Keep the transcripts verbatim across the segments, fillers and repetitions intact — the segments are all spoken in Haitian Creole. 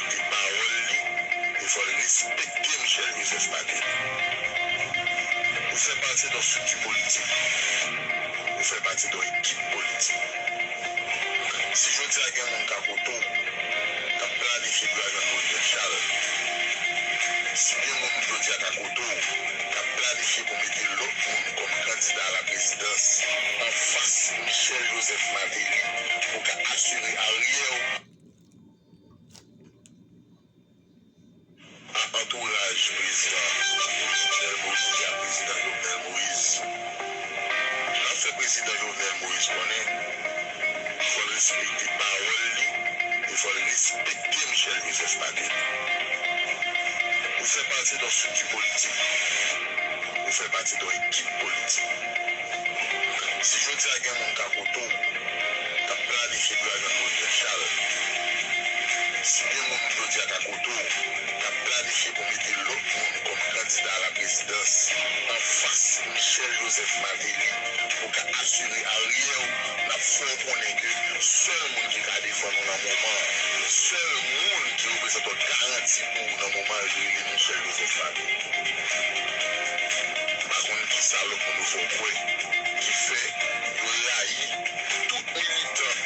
respekte pawòl li, e fò l respekte Michel Joseph Martelly. Ou fè pati de yon estrikti politik. Ou fè pati de yon ekip politik. Si jodi a gen moun k ap kote w, k ap planifye pou y al jwenn Moïse Jean Charles, si gen moun jodi a k ap kote w, k ap planifye pou mete lòt moun kòm kandida a la prezidans anfas Michel Joseph Martelly pou ka asire aryè w, a antouraj prezidan Jovenel Moïse, a prezidan Jovenel Moïse. N ap fè prezidan Jovenel Moïse konnen fò l respekte pawòl li e fò l respekte Michel Joseph Martelly. Ou fè pati de yon estrikti politik. Ou fè pati de yon ekip politik. Si jodi a gen moun k ap kote w, k ap planifye pou y al jwenn Moïse Jean Charles, si gen moun jodi a k ap kote w, k ap planifye pou mete lòt moun kòm kandida a la prezidans anfas Michel Joseph Martelly pou ka asire aryè w, n ap fè w konnen ke sèl moun ki ka defann ou nan moman an, sèl moun ki reprezante yon garanti pou ou nan moman an, li rele Michel Joseph Martelly. M pa konn kisa lòt moun yo fè w kwè ki fè yo rayi tout militan,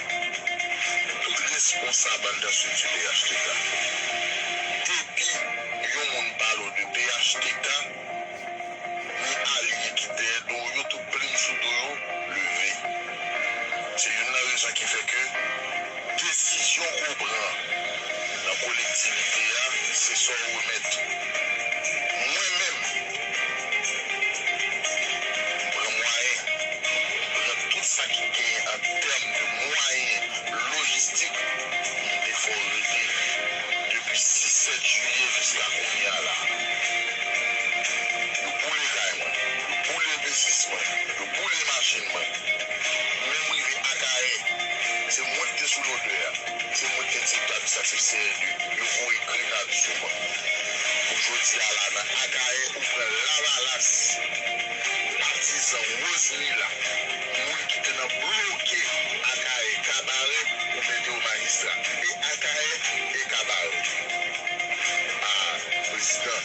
tout responsab anndan estrikti P H T K. Depi yon moun pale w de P H T K, ni alye ki dèyè do yo, tout plim sou do yo leve. Se youn nan rezon ki fè ke desizyon ke w pran nan kolektivite a, se sa w remèt. Mwen menm, m pran mwayen, m pran tout sa ki genyen an tèm de mwayen lojistik, m te fè w rete depi sis sèt jiyè jiska kounye a la. Yo boule kay mwen, yo boule biznis mwen, yo boule machin mwen. Menm rive Akayè, se mwen ki te sou lotè a, se mwen ki te direktè administratif C R D, yo voye grenad sou mwen. Pou jodi a la, nan Akayè, ou pran Lavalas, patizan Rosemila, moun ki te nan bloke Akayè, Kabarè, ou mete yo majistra. E Akayè, e Kabarè. A, prezidan,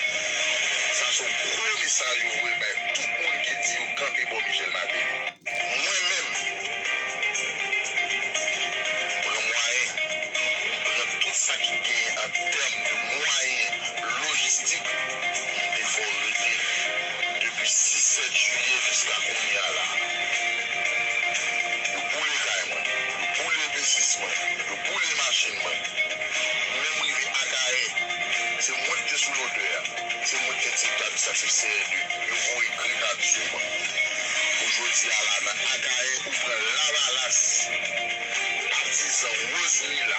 sa se yon gwo mesaj yo voye bay tout moun ki di yo kanpe bò Michel Martelly. Mwen menm, m pran mwayen, m pran tout sa ki genyen an tèm de mwayen lojistik, m te fè w rete depi sis sèt jiyè jiska kounye a la. Yo boule kay mwen, yo boule biznis mwen, yo boule machin mwen. Menm rive Akayè, se mwen ki te sou lotè a, se mwen ki te direktè administratif C R D, yo voye grenad sou mwen. Pou jodi a la, nan Akayè, ou pran Lavalas, patizan Rosemila,